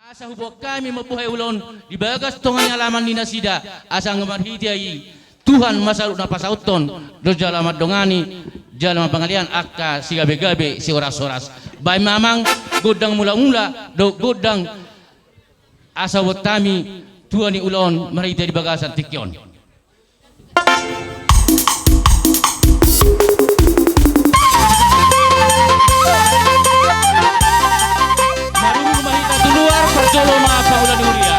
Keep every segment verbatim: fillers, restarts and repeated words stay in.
Asa huboan hami mambuhai ulaon di bagas tonga ni alaman ni nasida, asa anggo marhite i Tuhan ma saluhutna pasauthon, do jala mandongani, jala mangalean angka sigabegabe, sihoras-horas. Baen ma amang gondang mula-mula dohot gondang asa huboan hami tua ni ulaon marhite di bagasan tingki on. Marurung ma hita tu luar, parjolo ma pangula ni huria.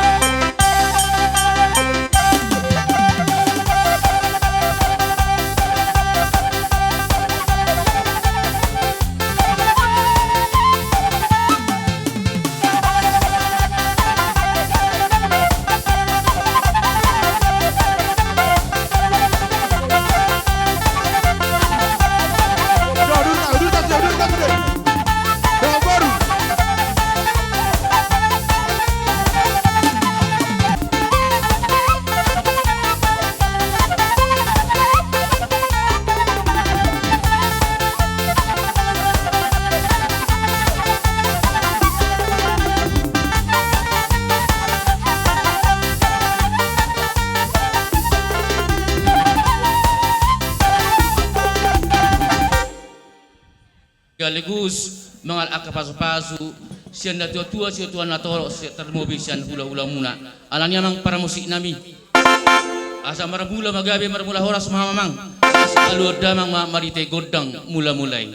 Sekaligus mangalap angka pasupasu sian natuatua, sian Tuhan na torop, sian tarlumobi sian hulahulamuna. Alani i amang paramusiknami, asa marmula ma gabe, marmula horas ma hamu amang. Asa haluaon damang ma marhite gondang mulamula i.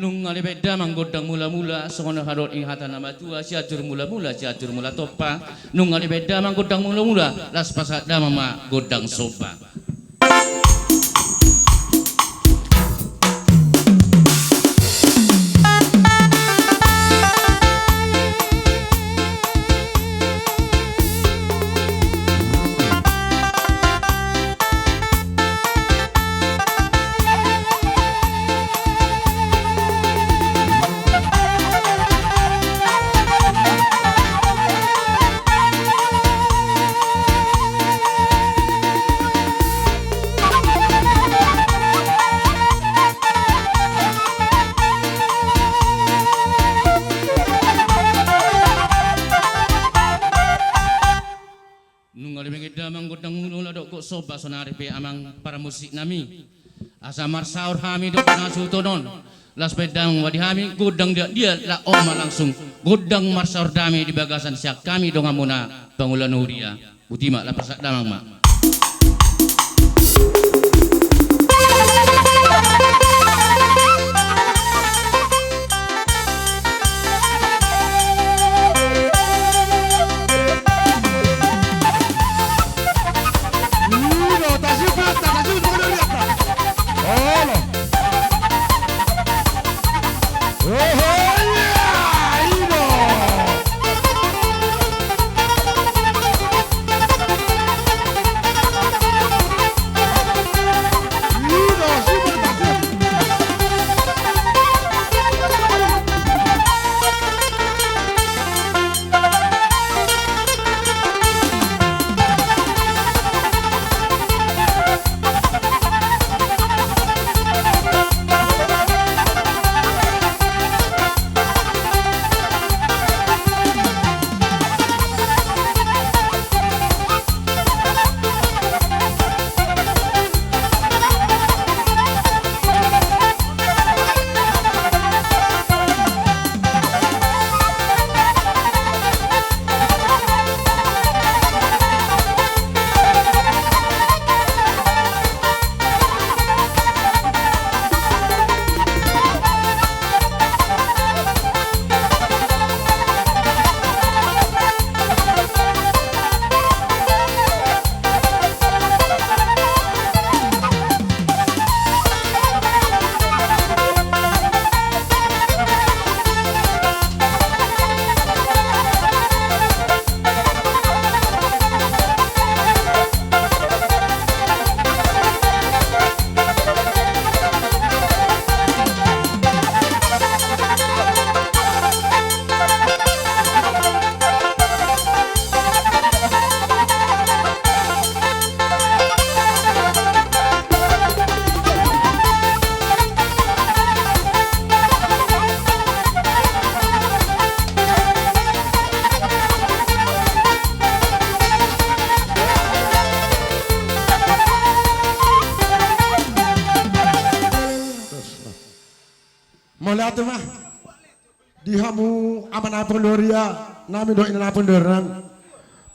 Nunga dibaen damang gondang mulamula, songon na didok ni hata na matua, sianjur mulamula, sianjur mula tompa. Nunga dibaen damang gondang mulamula, laos pasahat damang ma gondang somba. Nunga dibaen damang gondang mulamula dohot somba saonari pe amang paramusiknami. Asa marsaor hami dohot na suhuton on. Laos baen damang ma di hami gondang diakdiak, laos on ma langsung gondang marsaor dame di bagasan sian hami donganmuna pangula ni huria. Botima, laos pasahat damang ma. Tema. Di hamu amang pangelori nami dohot inang pangelori nami.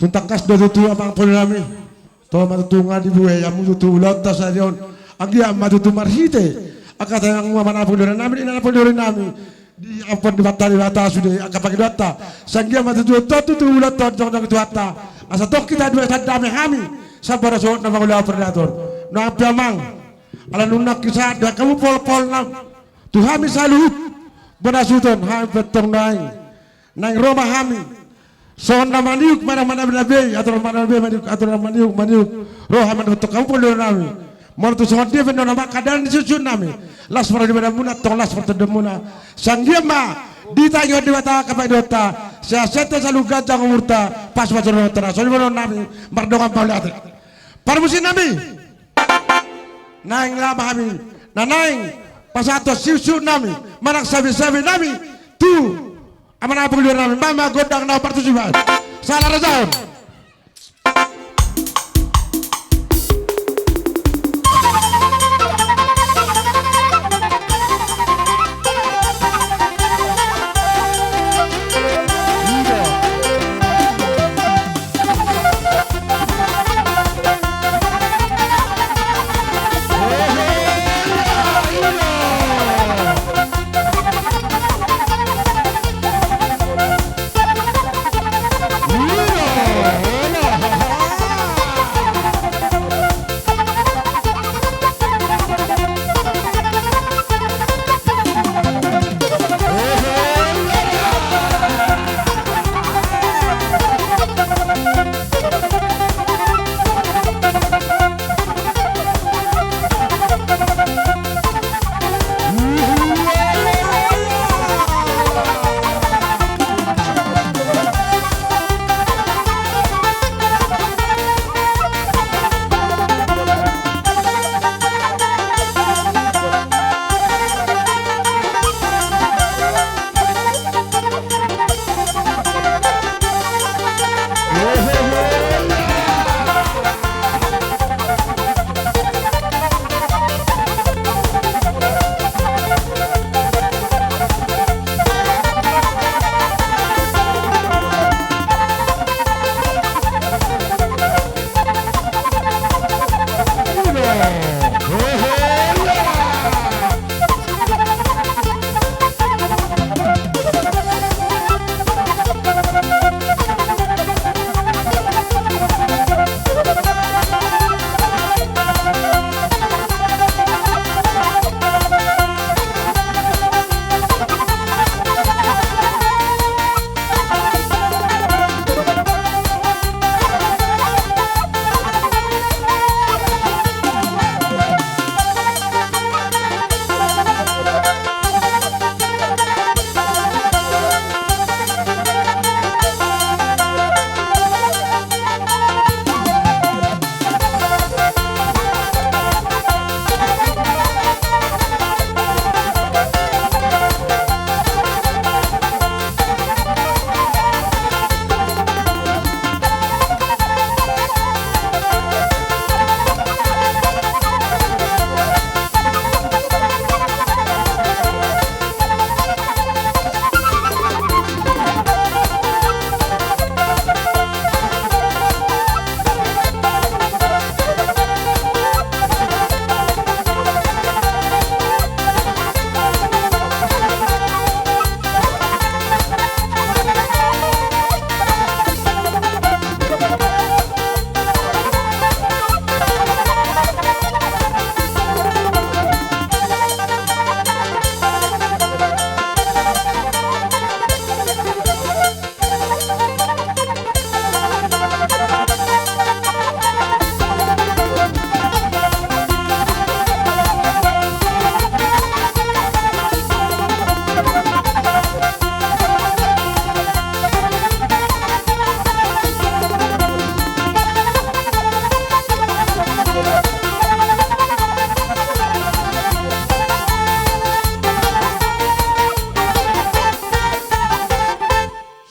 Tung tangkas do tutu amang pangelori nami. Tong ma tutu nga dibuhai hamu tutu ulaonta sadari on. Anggiat ma tutu marhite angka tangiangmu amang pangelori nami, inang pangelori nami. Diampon Debata, Debata sude angka pangidoanta. Sai anggiat ma tutu, tutu ulaonta jongjong Tuhanta. Asa tong hita dua sandame hami. Sabar sohot na mangulahon paradaton. Nang pe amang. Ala nunga hita dohot hamu polpolna. Tu hami saluhut, bona suhut on hami pe tong naeng. Naeng ro ma hami. Songon na maniuk manang manang na bei, atur manang bei maniuk, atur manang maniuk, maniuk. Ro hami manang tong hamu pangelori nami. Molo tung songon dia pe nona mangkadani suhut nami. Las paradipadamuna, tong las partondiamuna. Sai anggiat ma. Ditangihon Debata angka pangidoanta. Sehat-sehat saluhut ganjang umurta. Pasupasu rohanta na. Songon i ma dohonon nami. Mardongan mauliate. Parmusik nami. Naeng laho ma hami, na naeng pasahathon suhut nami, manang sabe-sabe nami, tu amang pangelori nami, ma gondang na partusi baen. Sala raja on.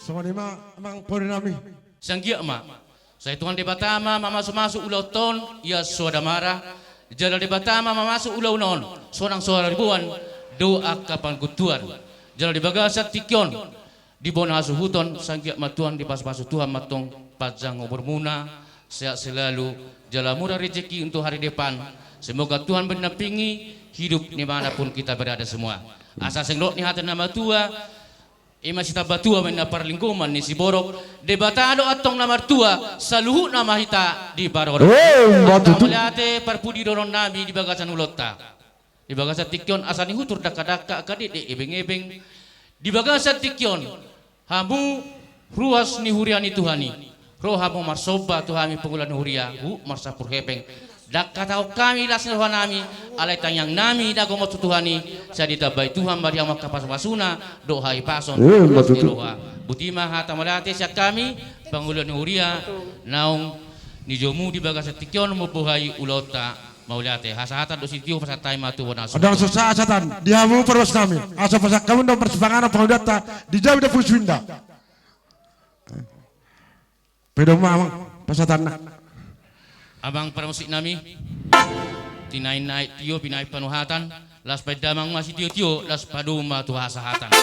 Songon i ma amang pangelori nami. Sai anggiat ma. Sai Tuhan Debata ma mamasumasu ulaonta on, ia soada mara. Jala Debata ma mamasumasu ulaon on, sonang so riboan, dohot angka pangunjunan. Jala di bagasan tingki on, di bona hasuhuton, sai anggiat ma Tuhan dipasupasu Tuhan ma antong panjang umurmuna, sehat selalu, jala murah rezeki untuk hari depan. Semoga Tuhan mendampingi hidup di mana pun kita berada semua. Asa seng lot ni hata ni na matua, ima sitamba tua ma inna parlinggoman ni siborok, Debata do antong na martua, saluhutna ma hita diparorot. Eh, ima tutu. Mauliate parpudi dohonon nami di bagasan ulaonta. Di bagasan tingki on asa nihutur dangka-dangka, angka dekdek ebeng-ebeng. Di bagasan tingki on, hamu ruas ni huria ni Tuhan i, ro hamu marsomba tu hami pangula ni huria, huhut marsampur hepeng. Ndang hatahon hami las ni roha nami, alai tangiang nami na gomos tu Tuhan i, sai ditambai Tuhan ma di hamu angka pasu-pasuna, dohot hahipason, eh, ima tutu. Las ni roha. Boti ma hata mauliate sian hami, pangula ni huria, naung nijomu di bagasan tingki on mambohai ulaonta. Mauliate, hasahatan do sitio, pasahat hami ma tu bona hasuhuton. Ndang so hasahatan, di hamu parruas nami, asa pasahat hamu do parsipanganon pangulionta di jabu ni Pusuinda. Paido ma amang, pasahatanna. Amang parmusik nami, tinain na aek tio, binahen panuhatan, laos paendamang ma sitio-tio, laos padomu ma tu hasahatan.